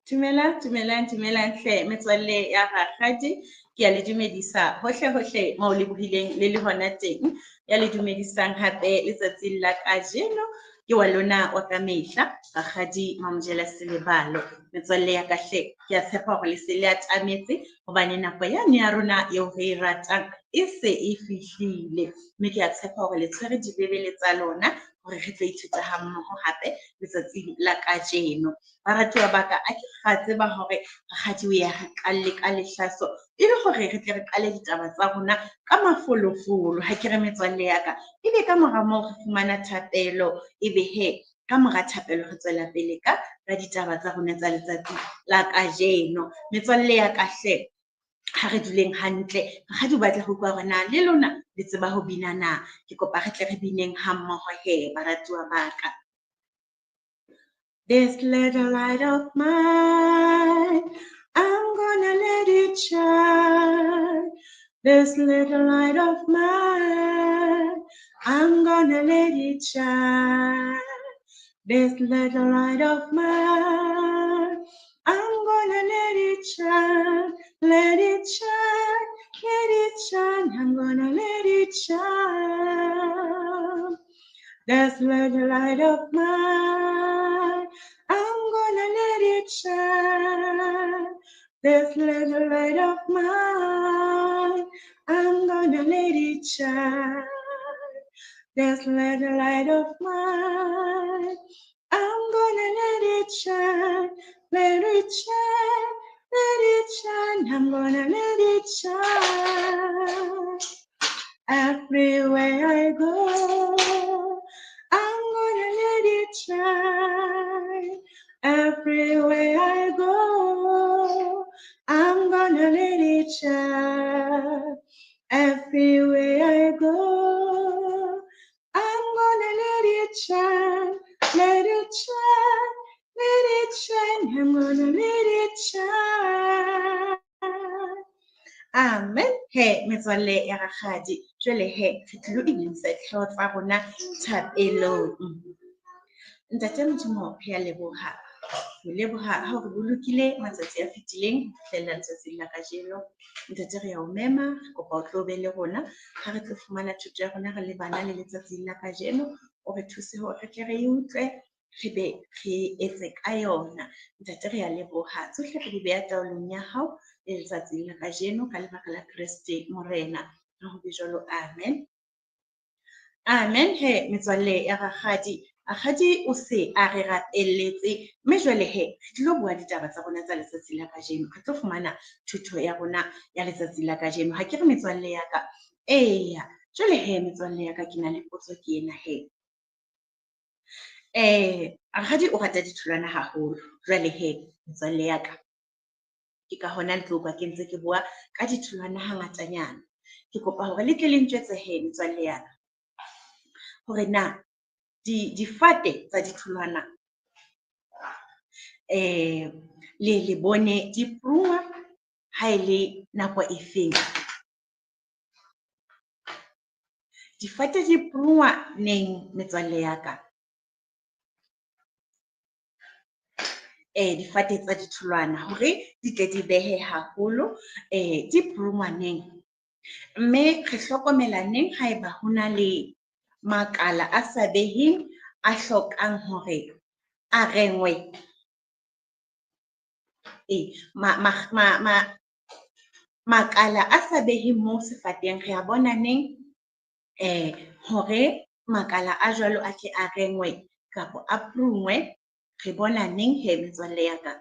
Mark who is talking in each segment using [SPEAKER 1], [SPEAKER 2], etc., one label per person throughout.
[SPEAKER 1] Dumelang, dumelang, dumelang hle metswalle ya Rakgadi. Ke a le dumedisa hohle hohle moo le bohileng le le hona teng. Ya le dumedisang hape letsatsing la kajeno ke wa lona wa ka mehla, Rakgadi Mamojela Selebalo. Metswalle ya ka hle, ke a tshepa hore le se le atametse hobane nako yane ya rona eo re e ratang e se e fihlile. Mme ke a tshepa hore le tshwere dibebele tsa lona hore re tlo ithuta ha mmoho hape letsatsing la kajeno. Baratuwa ba ka, a ke ra tseba hore rakgadi o ya re qalle ka lehlaso e le hore re tle re qale ditaba tsa rona ka mafolofolo. Ha ke re metswalle ya ka, ebe ka mora moo re fumana thapelo, ebe he ka mora thapelo re tswela pele ka ka ditaba tsa rona tsa letsatsi la kajeno. Metswalle ya ka hle, ha re duleng hantle. Rakgadi o batla ho utlwa hore na le lona le tseba ho bina na. Ke kopa re tle re bineng ha mmoho he baratuwa ba ka. This little light of mine, I'm gonna let it shine. This little light of mine, I'm gonna let it shine. This little light of mine, I'm gonna let it shine. Let it shine, let it shine. I'm gonna let it shine. This little light of mine, I'm gonna let it shine. This little light of mine, I'm gonna let it shine. This little light of mine, I'm gonna let it shine. Let it shine, let it shine. I'm gonna let it shine. Everywhere I go, I'm gonna let it shine. Everywhere I go, I'm gonna let it shine. Everywhere I go, I'm gonna let it shine. Let it shine, let it shine. I'm gonna let it shine. Amen. He, metswalle ya Rakgadi, jwale he, re tlilo inamisa dihlooho tsa rona thapelong. Ntate Modimo, re a leboha. Re leboha ha o re bolokile matsatsi a fetileng ho fihlella letsatsing la kajeno. Ntate, re a o mema, re kopa o tlo be le rona ha re tlo fumana thuto ya rona re le bana le letsatsing la kajeno. O re thuse hore re tle re e utlwe, re be re etse ka yona. Ntate, re a leboha. Tsohle re di beha taolong ya hao le letsatsing la kajeno ka lebaka la Kreste Morena. Ha ho be jwalo, amen. Amen he, metswalle ya Rakgadi. Rakgadi o se a re rapelletse, mme jwale he, re tlilo bua ditaba tsa rona tsa letsatsi la kajeno. Re tlo fumana thuto ya rona ya letsatsi la kajeno. Ha ke re metswalle ya ka? Eya, jwale he metswalle ya ka, ke na le potso ke ena he. Rakgadi o rata ditholwana haholo. Jwale he, metswalle ya ka, ke ka hona le tlo utlwa ke ntse ke bua ka ditholwana hangatanyana. Ke kopa hore le tle le ntjwetse he metswalle ya ka, hore na difate tsa ditholwana le le bone di prungwa ha e le nako e feng? Difate di prungwa neng metswalle ya ka? Difate tsa ditholwana hore di tle di behe haholo, di prungwa neng? Mme re hlokomela neng haeba ho na le makala a sa beheng a hlokang hore a rengwe? Makala a sa beheng moo sefateng re a bona neng hore makala a jwalo a tle a rengwe kapa a prungwe? Re bona neng he metswalle ya ka?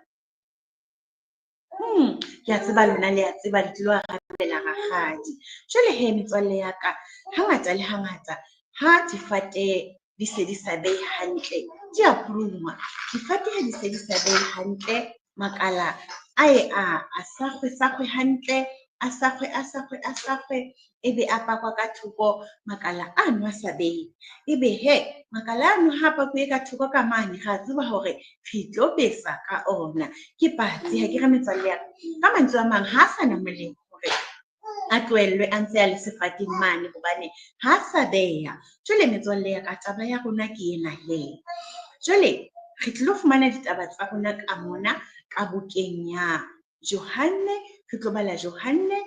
[SPEAKER 1] Ke a tseba lona le a tseba, le tlilo arabela Rakgadi. Jwale he metswalle ya ka, hangata le hangata ha difate di se di sa behe hantle, di a prungwa. Difate ha di se di sa behe hantle, makala a ye a sakgwe sakgwe hantle, a sakgwe, a sakgwe, a sakgwe, ebe a pakwa ka thoko makala ano a sa behe. Ebe he, makala ano ha pakuwe ka thoko ka mane, ra tseba hore re tlo besa ka ona. Ke patsi, ha ke re metswalle ya ka. Ka mantswe a mang, ha a sa na molemo hore a tlohellwe a ntse a le sefateng mane, hobane ha sa beha. Jwale metswalle ya ka, taba ya rona ke ena he. Jwale Re tlilo fumana ditaba tsa rona ka mona ka bukeng ya Johanne. Re tlo bala Johanne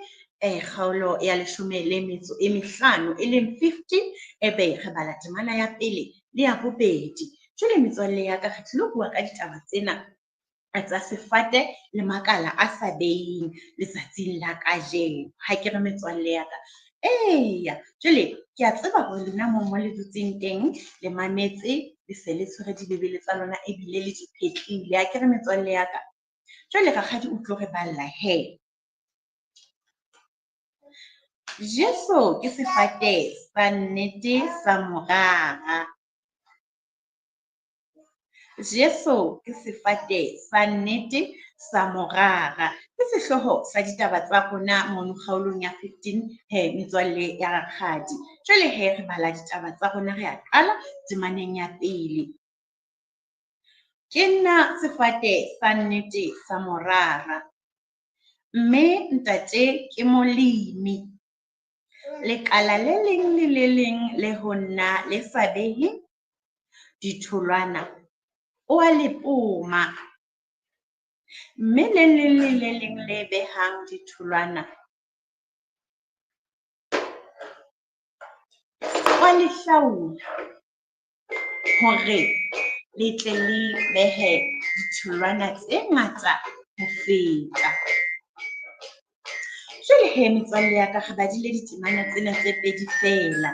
[SPEAKER 1] kgaolo ya 15, e leng 15, ebe re bala temana ya pele le ya bobedi. Jwale metswalle ya ka, re tlilo bua ka ditaba tsena tsa sefate le makala a sa beheng letsatsing la kajeno. Ha ke re metswalle ya ka? Eya, jwale ke a tseba hore lona moo mo le dutseng teng le mametse, le se le tshwere dibebele tsa lona ebile le di phetlile. Ha ke re metswalle ya ka? Jwale rakgadi o tlo re balla he. Jesu ke sefate sa nnete sa morara. Jesu ke sefate sa nnete sa morara. Ke sehlooho sa ditaba tsa rona mono kgaolong ya 15 he metswalle ya rakgadi. Jwale he re bala ditaba tsa rona, re a qala temaneng ya pele. Ke nna sefate sa nnete sa morara, mme ntate ke molemi. Lekala le leng le le leng le ho nna le sa behe ditholwana, o a le poma, mme le leng le le leng le behang ditholwana, o a le hlaola hore le tle le behe ditholwana tse ngata ho feta. Jwale he metswalle ya ka, re badile ditemana tsena tse pedi feela.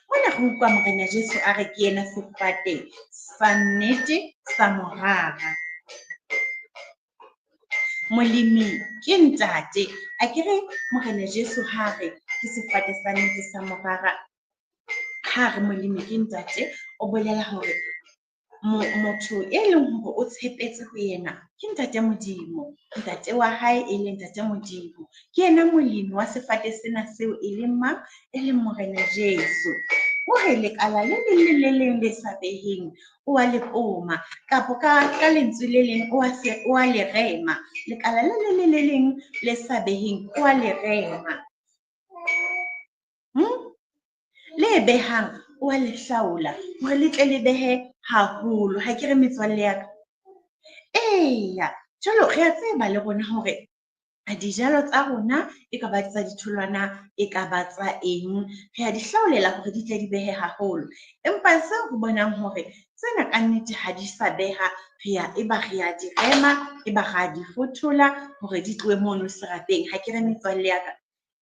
[SPEAKER 1] Mona re utlwa Morena Jesu a re ke yena sefate sa nnete sa morara. Molemi ke ntate. A ke re Morena Jesu ha re ke sefate sa nnete sa morara, ha re molemi ke ntate, o bolela hore motho e leng hore o tshepetse ho yena ke ntate Modimo. Ntate wa hae e leng ntate Modimo. Ke yena molemi wa sefate sena seo e leng mang? E leng Morena Jesu. O re lekala le leng le le leng le sa beheng o a le poma, kapo ka lentswe le leng o a le rema. Lekala le leng le le leng le sa beheng o a le rema. Le behang o a le hlaola hore le tle le behe haholo. Ha ke re metswalle ya ka? Eya, jwalo re a tseba le rona hore dijalo tsa rona e ka ba tsa ditholwana, e ka ba tsa eng, re a di hlaolela hore di tle di behe haholo. Empa seo re bonang hore tsena ka nnete ha di sa beha, re a eba re a di rema, eba ra di fothola hore di tlohe mono serapeng. Ha ke re metswalle ya ka?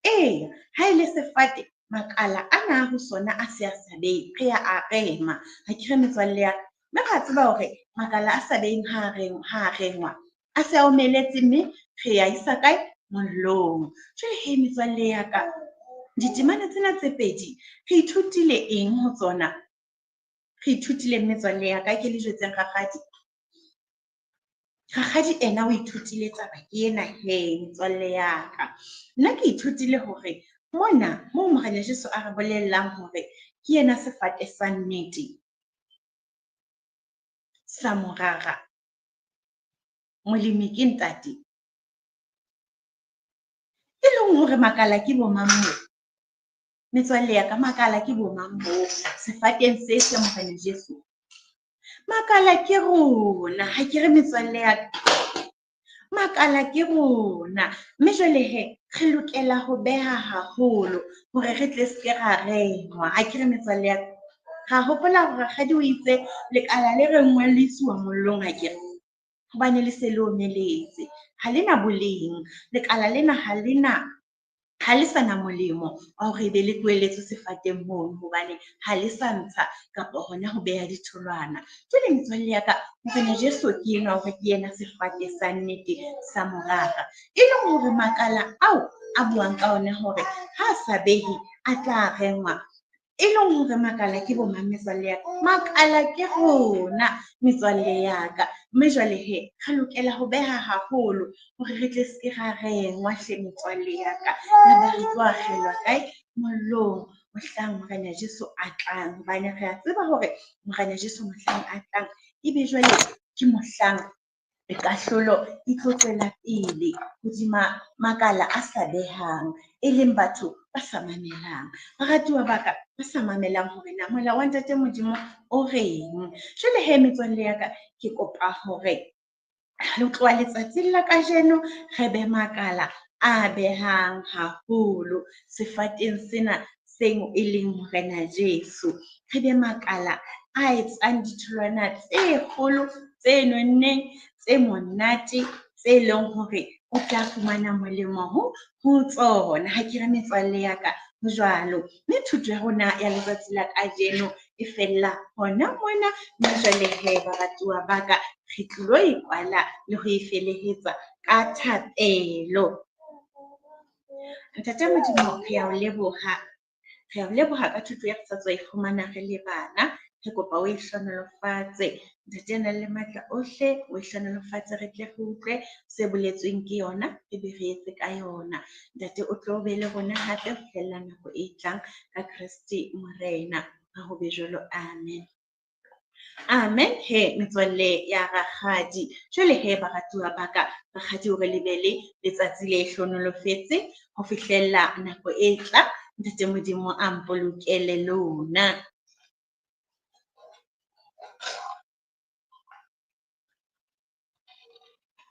[SPEAKER 1] Eya, ha e le sefate, makala ana a ho sona a se a sa behe, re a a rema. Ha ke re metswalle ya ka? Mme re a tseba hore makala a sa beheng ha a rengwa, a se a omeletse, mme re a isa kae? Mollong. Jwale he metswalle ya ka, ditemana tsena tse pedi re ithutile eng ho tsona? Re ithutile metswalle ya ka, ke le jwetseng rakgadi. Rakgadi ena o ithutile taba ke ena he metswalle ya ka. Nna ke ithutile hore mona moo Morena Jesu a re bolellang hore ke yena sefate sa nnete sa morara, molemi ke ntate, e leng hore makala ke bo mang moo? Metswalle ya ka, makala ke bo mang moo sefateng se sa Morena Jesu? Makala ke rona. Ha ke re metswalle ya ka? Makala ke rona. Mme jwale he re lokela ho beha haholo hore re tle se ke ra rengwa. Ha ke re metswalle ya ka? Ra hopola hore rakgadi o itse lekala le rengwang le isiwa mollong, ha ke re? Hobane le se le omeletse, ha le na boleng. Lekala lena ha le na, ha le sa na molemo wa hore ebe le tlohelletswe sefateng mono, hobane ha le sa ntsha kapa hona ho beha ditholwana. Jwale metswalle ya ka, Morena Jesu ke enwa hore ke yena sefate sa nnete sa morara, e leng hore makala ao a buang ka ona hore ha a sa behe a tla rengwa, e leng hore makala ke bo mang metswalle ya ka? Makala ke rona metswalle ya ka. Mme jwale he re lokela ho beha haholo hore re tle se ke ra rengwa hle metswalle ya ka. Ya ba re tlo akgelwa kae? Mollong, mohlang Morena Jesu a tlang. Hobane re a tseba hore Morena Jesu mohlang a tlang, ebe jwale ke mohlang kahlolo e tlo tswela pele hodima makala a sa behang, e leng batho ba sa mamelang. Baratuwa ba ka, Ba sa mamelang hore na molao wa Ntate Modimo o reng. Jwale he metswalle ya ka, ke kopa hore ho tloha letsatsing la kajeno re be makala a behang haholo sefateng sena seo e leng Morena Jesu. Re be makala a etsang ditholwana tse kgolo, tse nonneng, tse monate, tse leng hore o tla fumana molemo ho tsona. Ha ke re metswalle ya ka, ho jwalo. Mme thuto ya rona ya letsatsi la kajeno e fella hona mona. Mme jwale he baratuwa ba ka, re tlilo e kwala le ho e felehetsa ka thapelo. Ntate Modimo, re a o leboha. Re a o leboha ka thuto ya re sa tswa e fumana re le bana. Re kopa o e hlohonolofatse. Ntate ya nang le matla ohle, o e hlohonolofatse re tle re utlwe se boletsweng ke yona, re be re etse ka yona. Ntate o tlo be le rona hape ho fihlella nako e tlang ka Kreste Morena. Ha ho be jwalo, amen. Amen he metswalle ya rakgadi. Jwale he baratuwa ba ka, rakgadi o re lebele letsatsi le hlohonolofetse ho fihlella nako e tlang. Ntate Modimo a mpolokele lona.